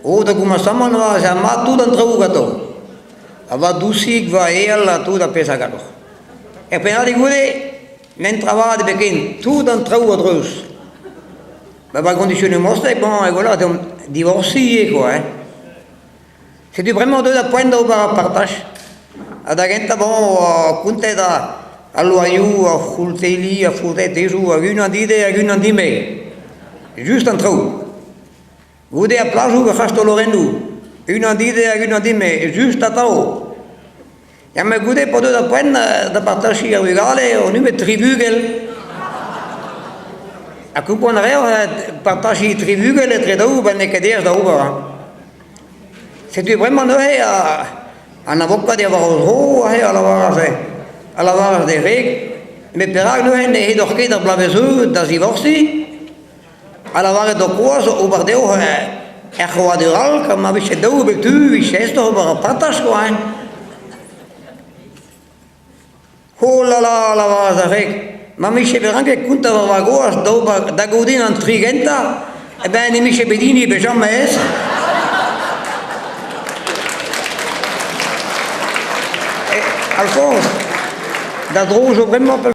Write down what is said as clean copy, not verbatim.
O, da gomañsamant 'oa ez a mat tout an traoù ganto. Ha va dousig, va ael ha tout ar pezh a galoc'h. Er pennadig goude, n'en tra vat ebet ken, tout an traoù a-dreuz. Ba ba gondisionoù mostek, bon, e voilà, deomp divorsiñ ivez quoi hein. Setu bremañ deuet ar poent d'ober ar partaj. Ha da gentañ bon oa kontet al loaioù, ar c'houlteli, ar fourretezoù hag unan dide hag unan dime. Just an traoù. Goude ar plajoù ur c'hastolorennoù, unan dide hag unan dime, just atav. Ya met goude pa deu da poent da bartajiñ ar vugale on nemet tri bugel. Ha kompren a reoc'h partajiñ tri bugel etre daou ben n'eo ket aes da ober hein. Setu bremañ neuze an avokad eo war o zro aze a lavaras a lavaras d'e wreg met perak neuze ne edoc'h ket ar bloavezh da zivorsiñ? Ha lavaret d'ho kwaz ober deoc'h er c'hrouadur all gant ma vije daou bep tu 'vije aesoc'h ober ur partaj kwa hein. Oh la la, a lavaras ar wreg, ma 'mije bet ranket kontañ war va gwaz d'ober da gaout din an tri gentañ, eh ben ne 'mije bet hini ebet james. Alphonse, da dro zo bremañ.